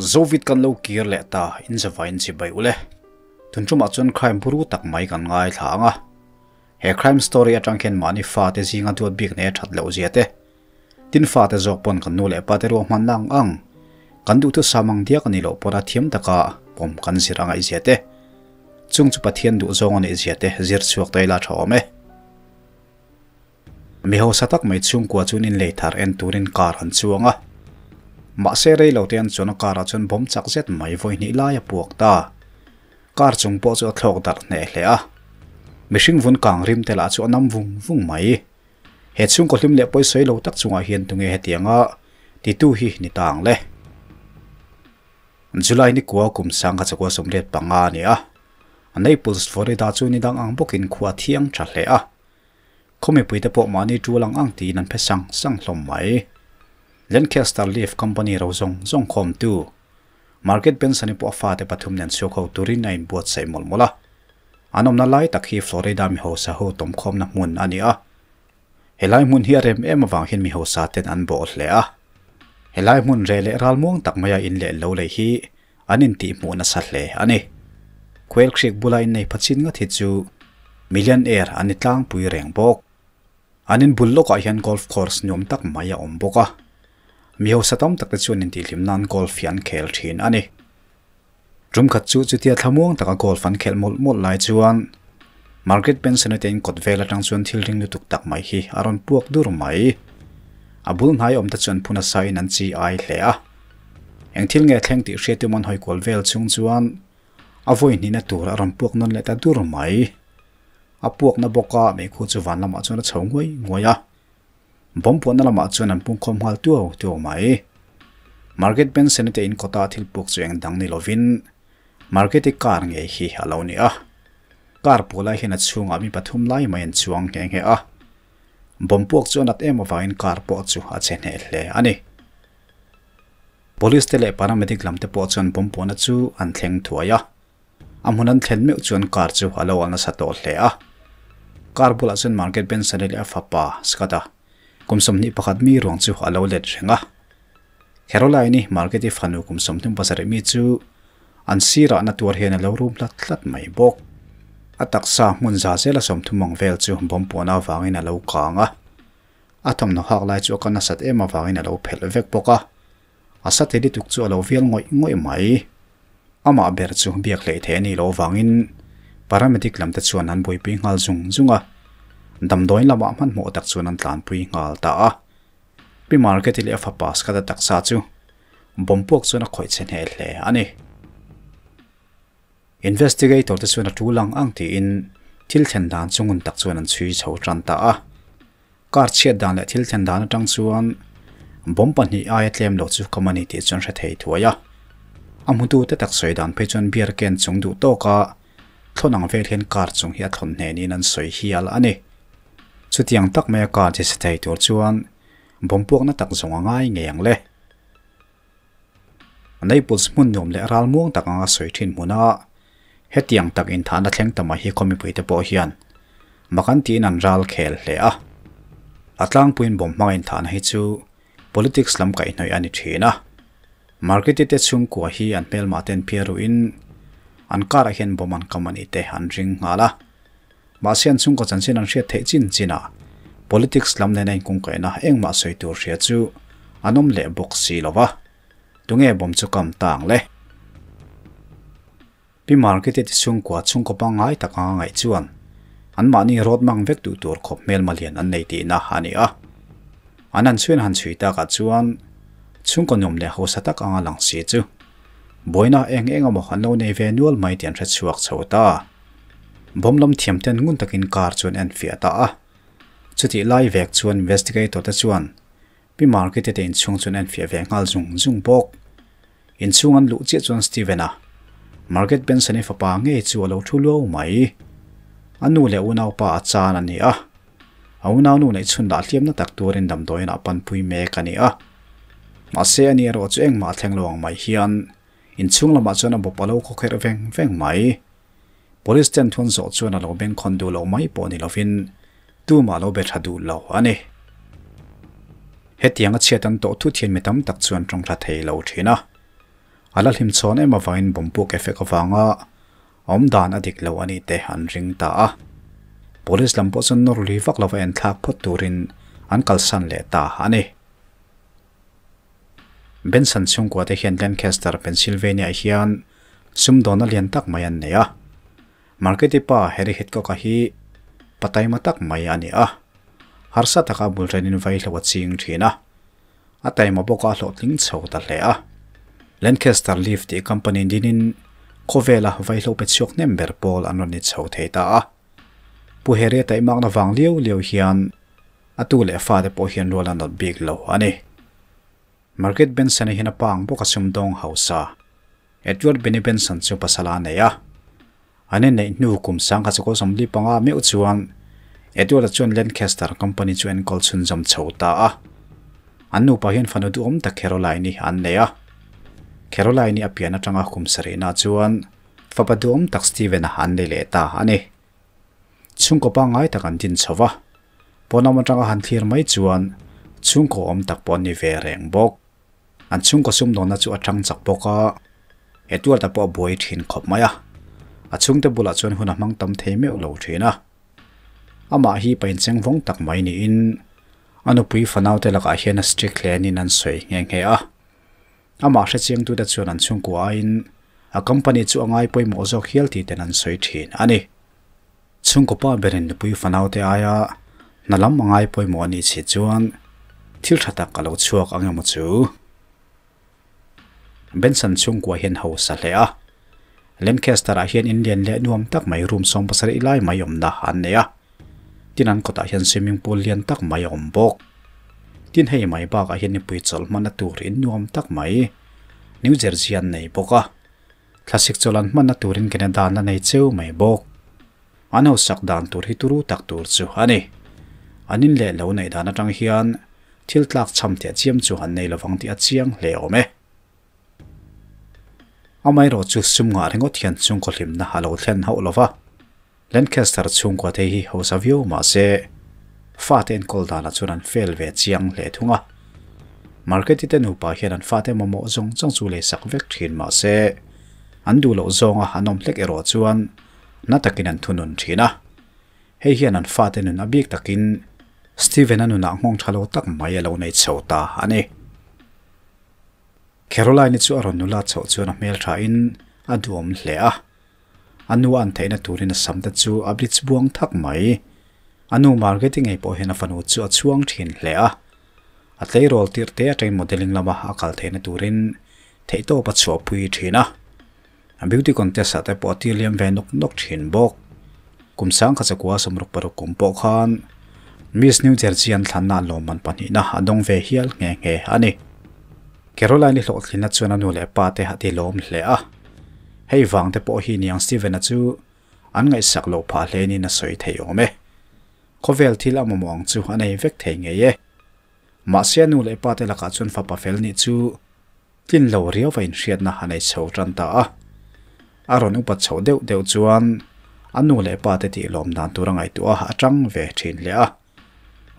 Zovit kan lo kir leh ta in zavain chibai ule. Tun tumah chuan crime buru tak mai kan ngaithla ang a. He crime story atang khian mahni fate zinga duat bik nei a that loh zia te, tin fate zawk pawn kan nu leh pate ruahman na ang ang, kan duhthusam ang diak a nih loh pawn a thiam taka pawm kan zir a ngaih zia te, chung chu Pathian duh zawng a nih zia te zir chhuak ta ila tha awm e. Mi hausa tak mai chhungkua chuan in lei thar en turin car an chuang a. Mahse rei lo te an chuan a car ah chuan bawm chak zet mai vawi hnih lai a puak ta. Car chung pawh chu a thlawk darh hneh hle a. Mihring vun kang rim te lah chu a nam vung vung mai. He chhungkaw hlim leh pawisawi lo tak chungah hian tunge hetianga titu hi ni ta ang le? July ni kua kum sangha chakua 15 a ni a. Naples, Florida chu ni dang ang bawkin khua thiang tha hle a. Khaw mipuite pawh mahni tul ang ang tiin an phe sang sang hlawm mai. Lancaster Leaf Company ro zawng zawng khawmtu Margaret Benson-i pawh a fate pathum nen chhuak ho turin a inbuatsaih mawlh mawlh a. An awmna lai tak hi Florida mi hausa ho tawmkhawmna hmun a ni a. Helai hmun hi a rem em avang hian mi hausa ten an bawh hle a. Helai hmun reh leh ralmuang tak maia in leh lo lei hi an intihhmuh nasa hle a ni. Quail Creek bula innei phachin ngat hi chu millionaire an ni tlangpui reng bawk. An inbul lawkah hian golf course nuam tak mai a awm bawk a. Mi hausa tam tak te chuan intihhlim nan golf hi an khel thin a ni. Tum khat chu chutia thlamuang taka golf an khelh mawlh mawlh lai chuan Margaret Benson-a te in kawt vel atang chuan thil ring lutuk tak mai hi a rawn puak dur mai. A bul hnai awm te chuan phun a sain an chi ai hle a. Eng thil nge thleng tih hriat tum an hawi kual vel chung chuan a vawi hnihna tur a rawn puak nawn leh ta dur mai. A puakna bawka meikhu chu van lamah chuan a chho nguai nguai a. Bomb puahna lamah chuan an pungkhawm nghal tuau tuau mai. Margaret Benson-i te in kawta thil puk chu eng dang ni lovin Margaret-i car ngei hi a lo ni a. Car puah lai hian a chhungah mi pathum lai mai an chuang nghe nghe a. Bomb puak chu a nat em avangin car pawh chu a che hneh hle a ni. Police te leh paramedic lam te pawh chuan bomb puahna chu an thleng thuai a. A hmun an thlen meuh chuan car chu a lo al nasa tawh hle a. Car bulah chuan Margaret Benson-i leh a fapa Scott-a kum 21 mi ruang chu a lo let reng a. Caroline-i Margaret-i fanu kum 37 mi chu an sirah na tuar hian a lo rum hlat hlat mai bawk. A taksa hmun za zela 30 ang vel chu bomb puahna avangin a lo kang a. A thawmhnaw hak lai chu a ka nasat em avangin a lo phelh vek bawk a. A sa thei lutuk chu a lo vial ngawih ngawih mai. Amah ber chu biak hleih theih a nih loh avangin paramedic lam te chuan an buaipui nghal zung zung a, damdawiin lamah hmanhmawh tak chuan an tlanpui nghal ta a. Pi Margaret-i leh a fapa Scott-a taksa chu bomb puak chuan a khawih chhe hneh hle a ni. Investigator te chuan a tul ang ang tiin thil thlen dan chu ngun tak chuan an chhui chho tan ta a. Car chhiat dan leh thil thlen dan atang chuan bomb pahnih aia tlem lo chu ka mani tih chuan hre thei thuai a. A hmutu te tak sawi dan phei chuan beer ken chung duh tawk a thlawn ang vel hian car chung hi a thlawn hnen in an sawi hial a ni. Chutiang tak maia car chi chhe thei tur chuan bomb puakna tak zawng a ngai ngei ang le. Naples hmun nuam leh ralmuang tak anga sawi thin hmuna hetiang tak inthahna thleng ta mai hi khaw mipuite pawh hian mak an tiin an ral khel hle a. A tlangpuiin bomb hmanga inthahna hi chu politics lam kaihhnawih a ni thin a. Margaret-i te chhungkua hi an hmelmah ten phiar ruhin an karah hian bomb an kam a nih te an ring nghal a. Mahse an chhungkaw chanchin an hriat theih chin chinah politics lam nena inkungkaihna engmah sawi tur hria chu an awm leh bawk si lo va, tunge bawm chu kam ta ang le? Pi Margaret-i te chhungkua chhungkaw pangngai tak anga ngaih chuan anmahni rawt mang vek duh tur khawp hmelma lian an nei tihna a ni a. An han chhuin han chhui takah chuan chhungkaw nuam leh hausa tak anga lang si chu buaina eng eng emaw an lo nei ve nual mai tih an hre chhuak chho ta. Bomb lam thiam ten ngun takin car chuan en fiah ta a. Chutih lai vek chuan investigator te chuan Pi Margaret te inchhung chuan en fiah ve nghal zung zung bawk. Inchhung an luh chiah chuan Steven-a, Margaret Benson-i fapa ngei chu a lo thu luau mai. A nu leh unaupa a chan a ni a. A unaunu neih chhun lah hliamna tak turin damdawiin ah panpui mek a ni a. Mahse ani erawh chu engmah a thleng lo ang mai hian inchhung lamah chuan a bawp a lo khawkherh veng veng mai. Police ten thun zawh chuan a lo bengkhawn duh loh mai pawh ni lovin tumah lo be tha duh lo a ni. Hetiang a chhiat an tawh thut hian mi tam tak chuan tawng tha thei lo thin a. A la hlimchhawn em avangin bomb puk effect avanga awm dan a dik lo a nih te an ring ta a. Police lam pawh chuan nawr lui vak lova en thlak phawt turin an kalsan leh ta a ni. Benson chhungkua te hian Lancaster, Pennsylvania ah hian sumdawnna lian tak mai an nei a. Marketi pa Harry Hitchcock-a hi pa taima tak mai a ni a. Harsa taka bul renin vaihlo a ching thin a. A taima bawk a hlawhtling chho ta hle a. Lancaster Leaf tih company dinin khawvela vaihlo pe chhuak hnem ber pawl an rawn ni chho thei ta a. Pu Harry a taihmakna vang liau liau hian a tu leh fate pawh hian rual a nawt bik lo a ni. Margaret Benson-i hian a pa ang bawk a sumdawng hausa Edward Benny Benson chu pasal a nei a. An inneih hnu kum 1945 meuh chuan Edward-a chuan Lancaster Company chu enkawl chhunzawm chho ta a. An nupa hian fanu duhawm tak Caroline-i an nei a. Caroline-i a pian atanga kum sarihna chuan fapa duhawm tak Steven-a an nei leh ta a ni. Chhungkaw pangngai tak an din chho va, pawnam atanga han thlir mai chuan chhungkaw awm tak pawh an ni ve reng bawk. An chhungkaw sumdawnna chu a tang chak bawk a, Edward-a pawh a buai thin khawp mai a, a chhungte bulah chuan hun a hmang tam thei meuh lo thin a. Amah hi paincheng vawng tak mai niin a nupui fanaute lakah hian a strict hle niin an sawi nghe nghe a. Amah hrechiangtute chuan an chhungkua aiin a company chu a ngai pawimawh zawk hial tih ten an sawi thin a ni. Chhungkaw pa berin nupui fanaute aia hna lam a ngai pawimawh a nih chhi chuan thil tha tak a lo chhuak ang emaw chu. Benson chhungkua hian hausa hle a, Lancaster-ah hian in lian leh nuam tak mai room 70 lai mai awmna an nei a, tin an kawtah hian swimming pool lian tak mai a awm bawk. Tin hei mai bakah hian nipui chawlh hmanna tur in nuam tak mai New Jersey an nei bawk a, thlasik chawlh an hmanna turin Canada an la nei cheu mai bawk. An hausak dan tur hi turu tak tur chu a ni. An in leh lo neih dan atang hian thil tlak chham teh chiam chu an nei lovang tih a chiang hle awm e. Amaherawh chu sum ngah ringawt hian chhungkaw hlimna a lo thlen hauh lova. Lancaster chhungkua te hi hausa viau mah se fate enkawl danah chuan an fail ve chiang hle thung a. Marketi te nupa hian an fate mamawh zawng zawng chu leisak vek thin mah se an duh loh zawnga an awm hlek erawh chuan na takin an thunun thin a. Hei hian an fate nun a bik takin Steven-a nunah nghawng tha lo tak mai a lo nei chho ta a ni. Caroline-i chu a rawn nula chhoh chuan a hmel thain a duhawm hle a. A nu a an theihna turin a sam te chu a bleach buang thak mai. A nu Margaret-i ngei pawh hian a fanu chu a chhuang thin hle a. A tleirawl tirh te atangin modelling lama a kal theihna turin theihtawp a chhuahpui thin a. A beauty contest ah te pawh a tir liam ve nawk nawk thin bawk. Kum 1966 kum pawh khan Miss New Jersey an thlanna lawmman pahnihna a dawng ve hial nghe nghe a ni. Caroline-i hlawhtlinna chuan a nu leh pa te a ti lawm hle a. Hei vang te pawh hi niang Steven-a chu an ngaihsak loh phah hle niin a sawi thei awm e. Khawvel thil a mamawh ang chu a nei vek thei ngei e. Mahse a nu leh pa te lakah chuan fapa fel nih chu Tlin lo riau va inhriatna a nei chho tan ta a. A rawn upat chhoh deuh deuh chuan a nu leh pa te tih lawm dan tur a ngaihtuah a, a tang ve thin hle a.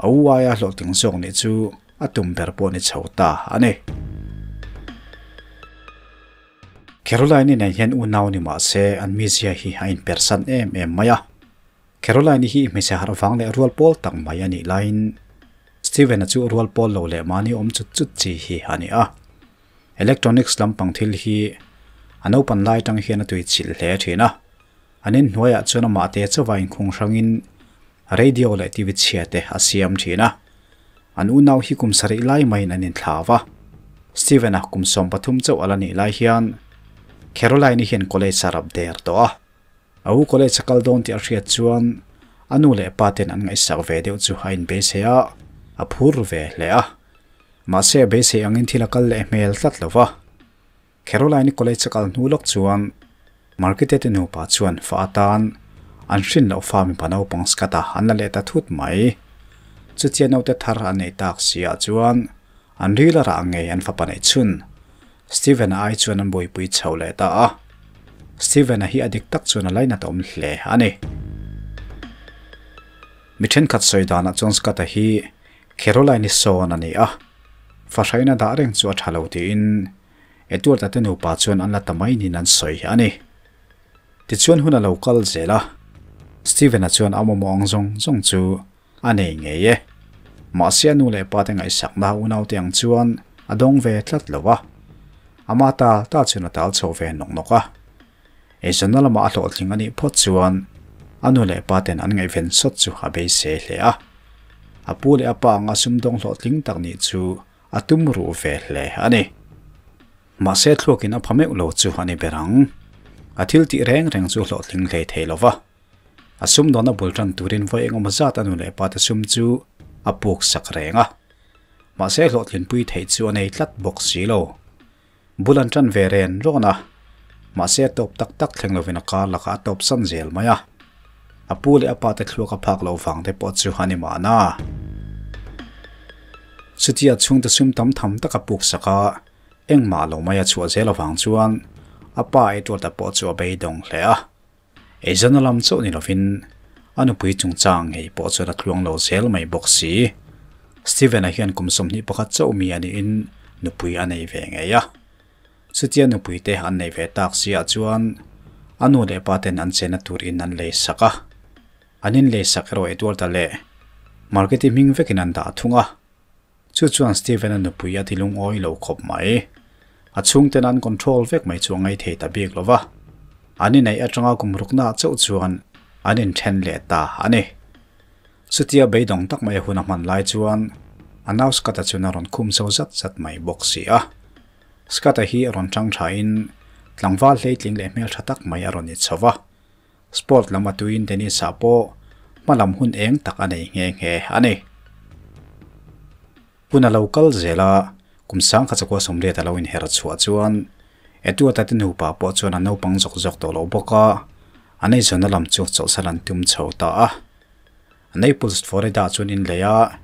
A u aia hlawhtling zawk nih chu a tum ber pawh ni chho ta a ni. Caroline-i nen hian unau ni mah se an mizia hi a inpersan em em mai a. Caroline-i hi hmeichhe harh vang leh rual pawl tak mai a nih laiin Steven-a chu rual pawl lo leh mahni awm chut chut chi hi a ni a. Electronics lampang thil hi a naupan lai atang hian a tui chilh hle thin a. An inhnuaiah chuan amah te chauha inkhung hrangin radio leh TV chhia te a siam thin a. An unau hi kum sarih lai maiin an inthlau a. Steven-a kum 13 chauh a la nih lai hian Caroline-i hian college a rap der tawh a. A u college a kal dawn tih a hriat chuan a nu leh pa ten an ngaihsak ve deuh chu a inbeisei a, a phur ve hle a. Mahse a beisei angin thil a kal leh hmel tlat lo va. Caroline-i college a kal hnu lawk chuan Margit-e te nupa chuan fa atan an hrin loh fa mipa naupang Scott-a an la leh ta thut mai. Chutia naute thar an neih tak si ah chuan an ril a rah ngei an fapa neih chhun Steven-a ai chuan an buaipui chho leh ta a. Steven-a hi a dik tak chuan a lainat awm hle a ni. Mi thenkhat sawi danah chuan Scott-a hi Caroline-i sawn a ni a, fahraina dah reng chu a tha lo tiin. Edward-a te nupa chuan an la ta mai niin an sawi a ni. Tichuan hun a lo kal zel a, Steven-a chuan a mamawh ang zawng zawng chu a nei ngei e. Mahse a nu leh pa te ngaihsakna unaute ang chuan a dawng ve tlat lo a, ama tal tal chuan a tal chho ve nawk nawk a. Eizawnna lamah a hlawhtling a nih phawt chuan a nu leh pa ten an ngaihven sawt chu a beisei hle a. A pu leh a pa anga sumdawng hlawhtling tak nih chu a tum ruh ve hle a ni. Mahse thluakin a pha meuh lo chu a ni ber ang. A thil tih reng reng chu hlawhtling hlei thei lo va. A sumdawnna bul tan turin vawi engemaw zat a nu leh pa te sum chu a puk sak reng a. Mahse hlawhtlinpui theih chu a nei tlat bawk si lo. Bul an tan ve ren rawn a, mahse a tawp tak tak thleng lovin a kar lakah a tawp san zel mai a. A pu leh a pa te thluak a phak loh vang te pawh chu a ni mahna. Chutia chhungte sum tam tham tak a puk sak a, engmah lo mai a chhuah zel avang chuan a pa Edward-a pawh chu a beidawng hle a. Eizawnna lam chauh ni lovin a nupui chungchang ngei pawh chuan a tluang lo zel mai bawk si. Steven-a hian kum 21 chauh mi a niin nupui a nei ve ngei a. Chutia nupui te an nei ve tak siah chuan a nu leh pa ten an chenna tur in an lei sak a. An in lei sak erawh Edward-a leh Margaret-i hming vekin an dah thung a. Chu chuan Steven-a nupui a ti lungawi lo khawp mai. A chhungten an control vek mai chu a ngaithei ta bik lo va. An inneih atanga kum ruknaah chauh chuan an inthen leh ta a ni. Chutia beidawng tak mai a hun a hman lai chuan a nau Scott-a chuan a rawn khum chho zat zat mai bawk si a. Scott-a hi a rawn tang thain tlangval hleitling leh hmeltha tak mai a rawn ni chho va. Sport lam a tuiin tennis-ah pawh hmalam hun eng tak a nei nghe nghe a ni. Hun a lo kal zel a, kum sangkhat chakua sawmriat a lo inher chhuah chuan Edward-a te nupa pawh chuan a naupang zawk zawk tawh lo bawk a, an eizawnna lam chu chawlhsal an tum chho ta a. Naples, Florida chuan inlei a,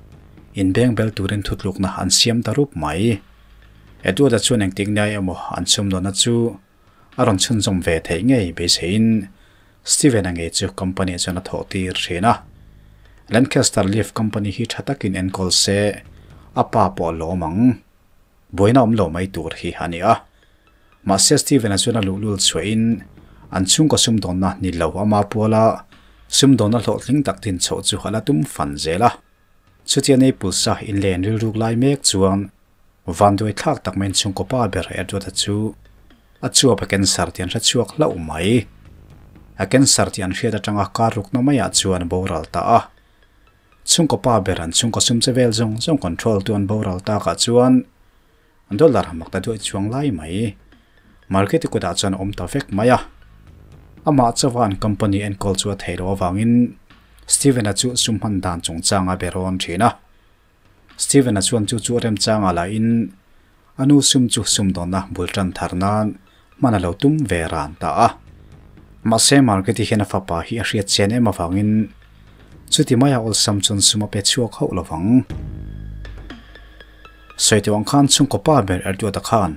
inbeng bel turin thutlukna an siam ta rup mai. Edward-a chuan engtik nia emaw an chhumdawnna chu A rawn chhunzawm ve theih ngei beiseiin Steven-a ngei chu company chuan a thawh tir thin a. Lancaster Leaf Company hi tha takin enkawl se a pa pawh a lawm ang. Buaina awm lo mai tur hi a ni a. Mahse Steven-a chuan a luhlul chhuahin an chhungkaw sumdawnna ni lo ama puala sumdawnna hlawhtling tak din chhoh chu a la tum fan zel a. Chutia Naples-a inlen rilruk lai mek chuan Vanduai thlak tak mai inchhungkaw pa ber Edward-a chu a chuap a cancer tih an hre chhuak hlauh mai. A cancer tih an hriat atanga kar rukna maiah chuan a boral ta a. Chhungkaw pa ber an chhungkaw sum che vel zawng zawng control tu an boral takah chuan dollar mak ta duai chuang lai mai. Market-i kutah chuan a awm ta vek mai a. Amah chauha an company enkawl chu a theih loh avangin Steven-a chu sum hman dan chungchanga be rawn thin a. Steven-a chuan chu chu remchanga la in a nu sum chu sumdawnna bul tan thar nan hman a lo tum ve ran ta a. Mahse Margaret-i hian a fapa hi a hriat chian em avangin chuti maia awlsam chuan sum a pe chhuak hauh lo vang. Sawi teuh ang khan chhungkaw pa ber Erduata khan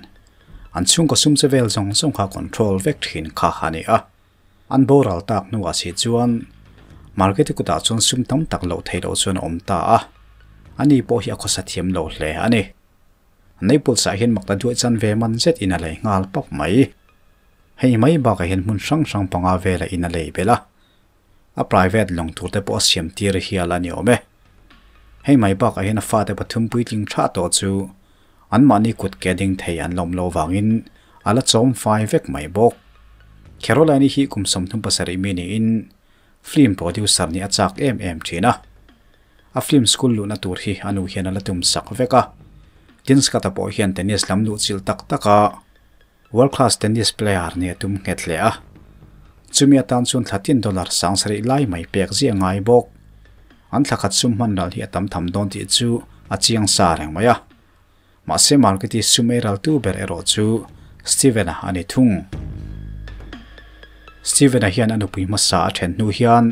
an chhungkaw sum che vel zawng zawng kha control vek thin kha a ni a. An boral tak hnuah si chuan Margaret-i kutah chuan sum tam tak loh theih loh chuan a awm ta a, ani pawh hi a khawsa thiam lo hle a ni. Naples-ah hian makta duai chan ve man zet in a lei nghal pawp mai. Hei mai bakah hian hmun hrang hrang panga vela in a lei belh a, a private lawng tur te pawh a siam tir hial a ni awm e. Hei mai bakah hian a fate pathum puitling tha tawh chu Anmahni kut ke ding thei an lawm lo vangin a la chawm fai vek mai bawk. Caroline-i hi kum 37 mi niin film producer nih a chak em em thin a. A film school luhna tur hi a nu hian a la tum sak vek a. Tin Scott-a pawh hian tennis lam luh chilh tak tak a, world class tennis player nih a tum nghet hle a. Chumi atan chuan thla tin dollar 7000 lai mai pek ziah ngai bawk. An thla khat sum hman ral hi a tam tham dawn tih chu a chiang sa reng mai a. Mahse Margaret-i sum ei raltu ber erawh chu Steven-a a ni thung. Steven-a hian a nupui hmasa a then hnu hian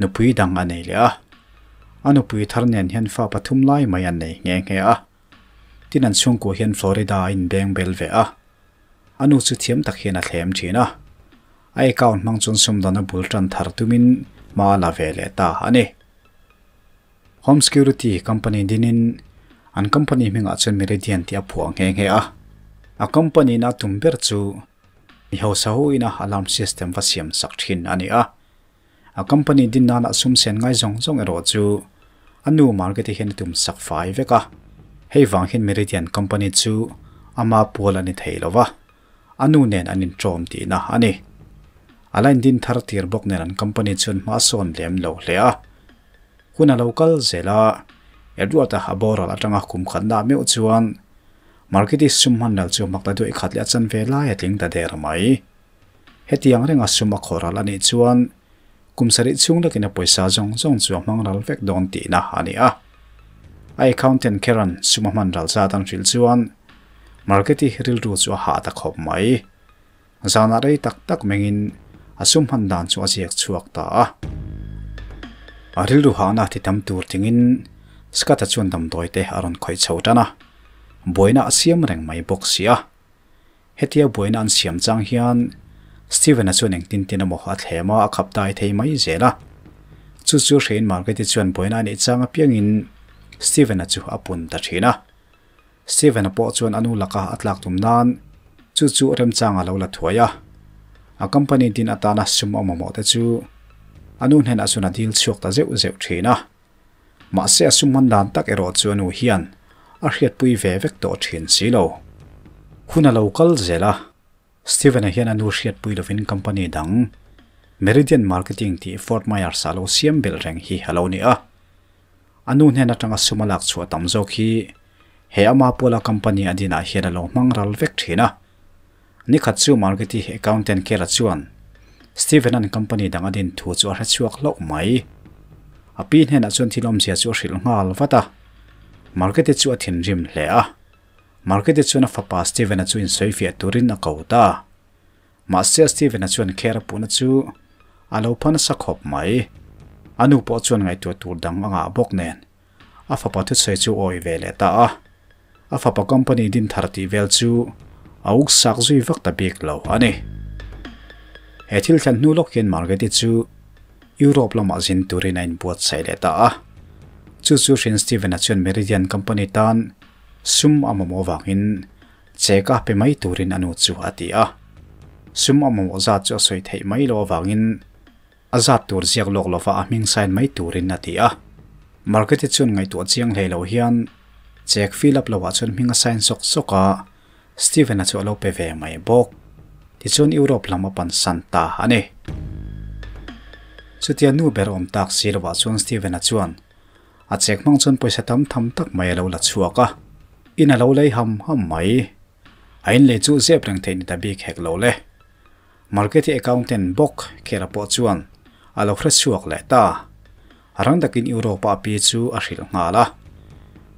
nupui dang a nei leh a. A nupui thar nen hian fa pathum lai mai an nei nghe nghe a. Tin an chhungkua hian Florida a inbeng bel ve a. A nu chu thiam tak hian a thlem thin a. A account hmang chuan sumdawn a bul tan thar tumin hma a la ve leh ta a ni. Home Security company dinin an company hmingah chuan Meridian tih a phuah nghe nghe a. A company na tum ber chu mi hausa ho ina alarm system va siam sak thin a ni a. A company din nana sum sen ngai zawng zawng erawh chu a nu Margaret-i hian a tum sak fai vek a. Hei vang hian Meridian company chu ama pual a ni thei lo va, a nu nen an inṭawm tihna a ni. A la indin thar tir bawk nen an company chuan hma sawn lem lo hle a. Hun a lo kal zel a, Edward-a a boral atanga kum khatna meuh chuan Margit-i sum hman lal chu mak ta duaih khat leh a chan ve lai a tling ta der mai. Hetiang renga sum a khawh ral a nih chuan kum sarih chhung lakin a pawisa zawng zawng chu a hmang ral vek dawn tihna a ni a. A accountant Karen sum a hman ral zat an hrilh chuan Margit-i rilru chu a hah ta khawp mai. Zanah rei tak tak mengin a sum hman dan chu a ziak chhuak ta a. A rilru hahna ti tam tur tingin Scott-a chuan damdawi te a rawn khawih chho tan a, buaina a siam reng mai bawk si a. Hetia buaina an siam chang hian Steven-a chuan engtin tin emaw a thlem a, a khap dai thei mai zel a. Chu chu hrein Margaret-i chuan buaina a neih chang apiangin Steven-a chu a pun ta thin a. Steven-a pawh chuan a nu laka a tlak tum nan chu chu remchang a lo la thuai a. A company din atana sum a mamawh te chu a nu hnenah chuan a dil chhuak ta zeuh zeuh thin a. Mahse a sum hman dan tak erawh chu a nu hian a hriatpui ve vek tawh thin si lo. Hun a lo kal zel a, Steven-a hian a nu hriatpui lovin company dang Meridian Marketing tih Fort Myers-ah a lo siam belh reng hi a lo ni a. A nu hnen atanga sum a lak chhuah tam zawk hi he ama puala company a dinah hian a lo hmang ral vek thin a. Nikhat chu Margit-i accountant Kera chuan Steven-a'n company dang a din thu chu a hre chhuak hlauh mai. A pi hnenah chuan thil awmzia chu a hrilh nghal vat a. Margit-i chu a thinrim hle a. Margit-i chuan a fapa Steven-a chu insawifiah turin a ko ta. Mahse Steven-a chuan Kher a puhna chu a lo pha nasa khawp mai. A nu pawh chuan ngaihtuah tur dang a ngah bawk nen a fapa thusawi chu awi ve leh ta a. A fapa company din thar tih vel chu a uk sak zui vak ta bik lo a ni. He thil thlen hnu lawk hian Margaret-i chu Europe lamah zin turin a inbuatsaih leh ta a. Chu chu hrin Steven-a chuan Meridian company tan sum a mamawh vangin Chek a pe mai turin a nu chu a ti a. Sum a mamawh zat chu a sawi theih mai loh avangin a zat tur ziak lawk lova a hming sign mai turin a ti a. Margaret-i chuan ngaihtuah chiang hlei lo hian chek fill up loah chuan hming a sign sawk sawk a, Steven-a chu a lo pe ve mai bawk. Tichuan Europe lam a pan san ta a ni. Chutia nu ber awm tak si lovah chuan Steven-a chuan A chek hmang chuan pawisa tam tham tak mai a lo la chhuak a, in a lo lei ham ham mai. A in lei chu zep reng theih ni ta bik hek lo le. Market-i accountant bawk Kera pawh chuan a lo hre chhuak leh ta. A rang takin Europe-a a pi chu a hrilh nghal a.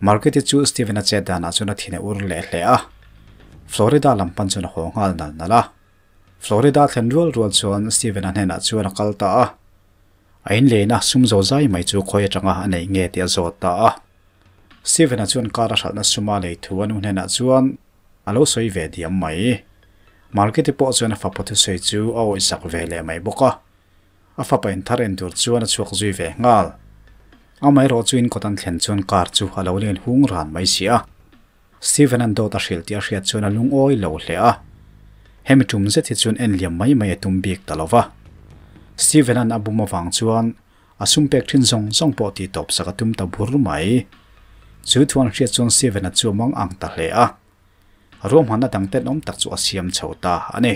Market-i chu Steven-a chet danah chuan a thin a ur leh hle a. Florida lam pan chuan a haw nghal nal nal a. Florida thlen rual rual chuan Steven-a hnenah chuan a kal ta a. A inleina sum zo zai mai chu khawi atanga a neih nge tih a zawt ta a. Steven-a chuan car a hralhna suma lei thu a nu hnenah chuan a lo sawi ve diam mai. Margaret-i pawh chuan a fapa thusawi chu a awihsak ve leh mai bawk a. A fapa inthar en tur chuan a chhuak zui ve nghal. Amaherawh chu in kawt an thlen chuan car chu a lo len hung ran mai si a. Steven-a'n dawt a hrilh tih a hriat chuan a lungawi lo hle a. Hemi tum zet hi chuan en liam mai mai a tum bik ta lo va. Steven-a'n a bum avang chuan a sum pek thin zawng zawng pawh tih tawp sak a tum ta bur mai. Chu thu an hriat chuan Steven-a chu a mang ang ta hle a. Ruahmanna dang tenawm tak chu a siam chho ta a ni.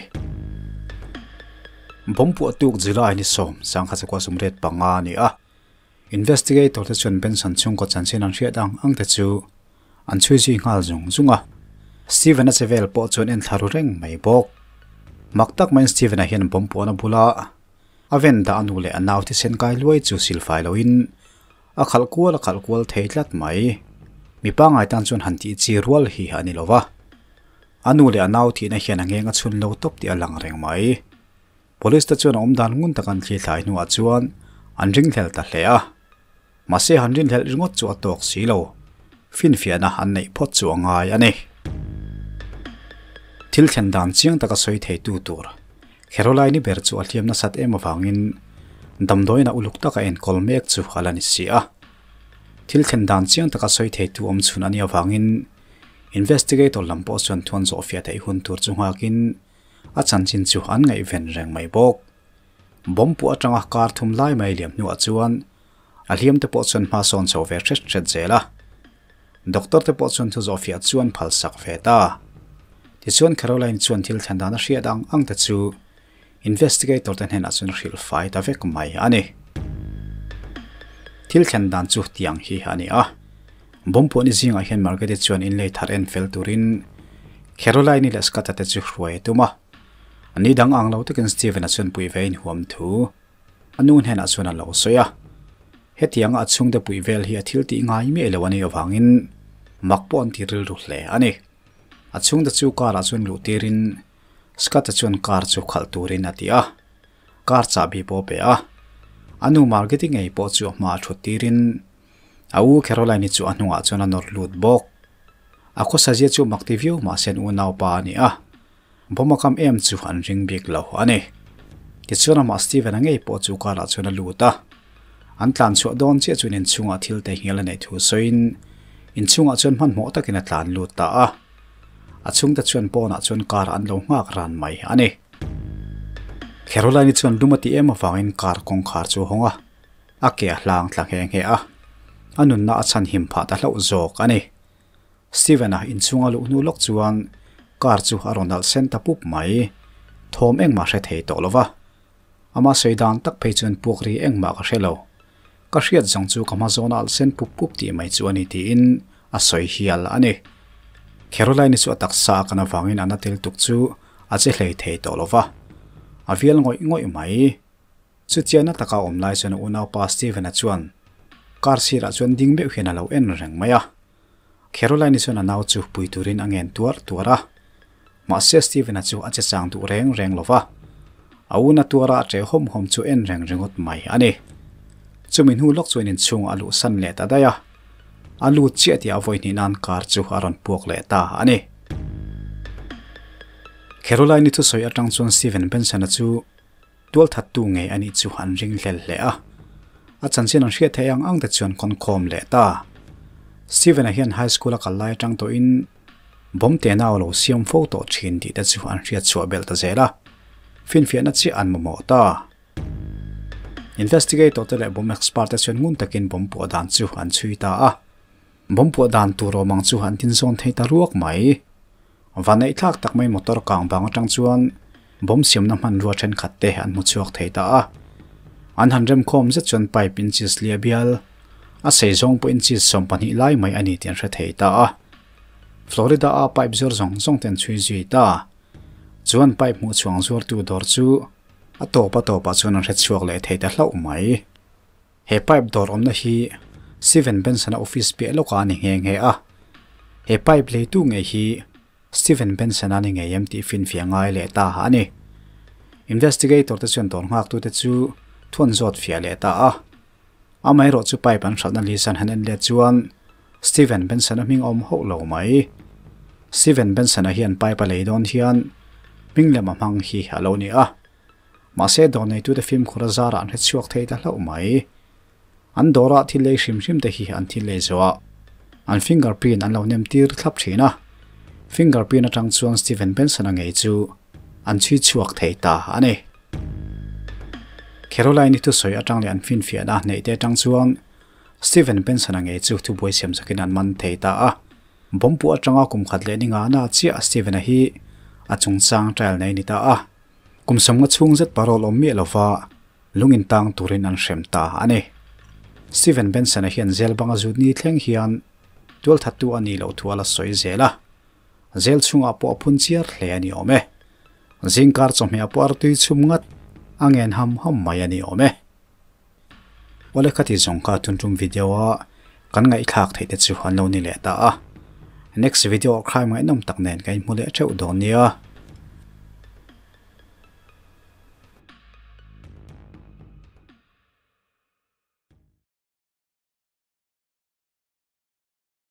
Bawmpuah tuk July ni 10, 1985 a ni a. Investigator te chuan Benson chhungkaw chanchin an hriat ang ang te chu an chhui zui nghal zung zung a. Steven-a che vel pawh chuan en thla ru reng mai bawk. Mak tak maiin Steven-a hian bomb puan a bula a ven dah a nu leh a nau thisen kai luai chu silfai loin a khalh kual a khalh kual thei tlat mai. Mi pangngai tan chuan han tih chi rual hi a ni lo va. A nu leh a nau thihna hian a ngeng a chhun lo tawp tih a lang reng mai. Police te chuan a awm dan ngun tak an thli thlai hnuah chuan an ringhlel ta hle a. Mahse han rinhlelh ringawt chu a tawk si lo. Finfiahna an neih phawt chu a ngai a ni. Thil thlen dan chiang taka sawi theitu tur Caroline-i ber chu a hliam nasat em avangin damdawiin a uluk taka enkawl mek chu a la ni si a. Thil thlen dan chiang taka sawi theitu awm chhun a nih avangin Investigator lam pawh chuan thuan zawh fiah theih hun tur chu nghakin a chanchin chu an ngaihven reng mai bawk. Bomb puah atanga kar thum lai mai liam hnuah chuan a hliam te pawh chuan hma sawn chho ve hret hret zel a. Doctor te pawh chuan thu zawh fiah chuan phal sak ve ta. Tichuan Caroline chuan thil thlen dan a hriat ang ang te chu Investigator te hnenah chuan hrilh fai ta vek mai a ni. Thil thlen dan chu tiang hi a ni a. Bawmpuahni zingah hian Margaret-i chuan inlei thar en fel turin Caroline-i leh Scott-a te chu hruai a tum a. Ni dang ang lo takin Steven-a chuan pui ve inhuam thu a nu hnenah chuan a lo sawi a. Hetianga a chhungte pui vel hi a thil tih ngai miah lo a nih avangin mak pawh an ti rilru hle a ni. A chhungte chu car-ah chuan luh tirin Scott-a chuan car chu khalh turin a ti a, car chahbi pawh a pe a. A nu Margaret-i ngei pawh chu a hma a thut tirin a u Caroline-i chu a hnungah chuan a nawr lut bawk. A khawsazia chu mak ti viau mahse an unaupa a ni a, bawm a kam em chu an ring bik lo a ni. Tichuan amah Steven-a ngei pawh chu car-ah chuan a lut a, an tlan chhuah dawn chiah chuan inchhungah thil te nghel a neih thu sawiin inchhungah chuan hmanhmawh takin a tlan lut ta a. A chhungte chuan pawnah chuan car an lo nghak ran mai a ni. Caroline-i chuan lum a ti em avangin car kawngkhar chu a hawng a, a ke a hlang tla nghe nghe a, a nunna a chhan him phah ta hlauh zawk a ni. Steven-a inchhunga luh hnu lawk chuan car chu a rawn alh sen ta pup mai, thawm engmah hre thei tawh lo va. Ama sawi dan tak phei chuan puak ri engmah ka hre lo. Ka hriat zawng chu ka hma zawna alh sen pup pup tih mai chu a ni tiin a sawi hial a ni. Caroline-i chu a taksa a kan avangin a na tel tuk chu a che hlei thei tawh lo va, a vial ngawih ngawih mai. Chutiana taka awm lai chuan a unaupa Steven-a chuan car sirah chuan ding meuh hian a lo en reng mai a. Caroline-i chuan a nau chu pui turin a ngen tuar tuar a, mahse Steven-a chu a che chang duh reng reng lo va, a una tuara a che hawm hawm chu en reng ringawt mai a ni. Chumi hnu lawk chuan inchhungah a luhsan leh ta daih a, a lut chiah tih a vawi hnih nan car chu a rawn puak leh ta a ni. Caroline-i thusawi atang chuan Steven Benson-a chu tualthattu ngei a nih chu an ring hlel hle a, a chanchin an hriat theih ang ang te chuan kawn khawm leh ta. Steven-a hian high school a kal lai atang tawhin bomb te nau lo siam fo tawh thin tih te chu an hriat chhuah belh ta zel a, finfiahna chiah an mamawh ta. Investigator te leh bomb expert te chuan ngun takin bomb puah dan chu an chhui ta a, bomb puah dan tur awm ang chu an tinzawn thei ta ruak mai. Vaneih thlak tak mai motor kang bang atang chuan bomb siamna hmanrua thenkhat te an hmu chhuak thei ta a. An han remkhawm zet chuan pipe inches lia bial, a sei zawng pawh inches 12 lai mai a ni tih an hre thei ta a. Florida a pipe zuar zawng zawng te an chhui zui ta. Chuan pipe hmuh chhuang zuartu dawr chu a tawp a tawpah chuan an hre chhuak leh thei ta hlauh mai. He pipe dawr awmna hi Steven Benson-a office piah lawkah a ni nghe nghe a. He pipe leitu ngei hi Steven Benson-a ni ngei em tih finfiah ngai leh ta a ni. Investigator te chuan dawr nghaktute chu thuan zawt fiah leh ta a. Amaherawh chu pipe an hralhna lisan han en let chuan Steven Benson-a hming a awm hauh lo mai. Steven Benson-a hian pipe a lei dawn hian hming lem a hmang hi a lo ni a. Mahse dawr neitute fimkhur a zarah an hre chhuak thei ta hlauh mai. An dawrah thil lei hrim hrim te hi an thil lei zawh a, an finger print an lo nem tir thlap thin a. Finger print atang chuan Steven Benson-a ngei chu an chhui chhuak thei ta a ni. Caroline-i thusawi atang leh an finfiahna neih te atang chuan Steven Benson-a ngei chu thubuai siam zakin an man thei ta a. Bawmpu atanga kum khat leh ni ngana chiah Steven-a hi a chungchang trial nei ni ta a. Kum sawmnga chhung zet parole awm miah lova lung intang turin an hrem ta a ni. Steven Benson-a hian zel banga zut ni thleng hian tualthattu a nih loh thu a la sawi zel a, zel chhungah pawh a phun chiar hle a ni awm e. Zingkar chawhmeh pawh artui chhum ngat a ngen ham ham mai a ni awm e. Awle khati zawng kha tun tum video a kan ngaihthlak theih te chu an lo ni leh ta a. Next video ah crime ngaihnawm tak nen ka inhmu leh theuh dawn nia.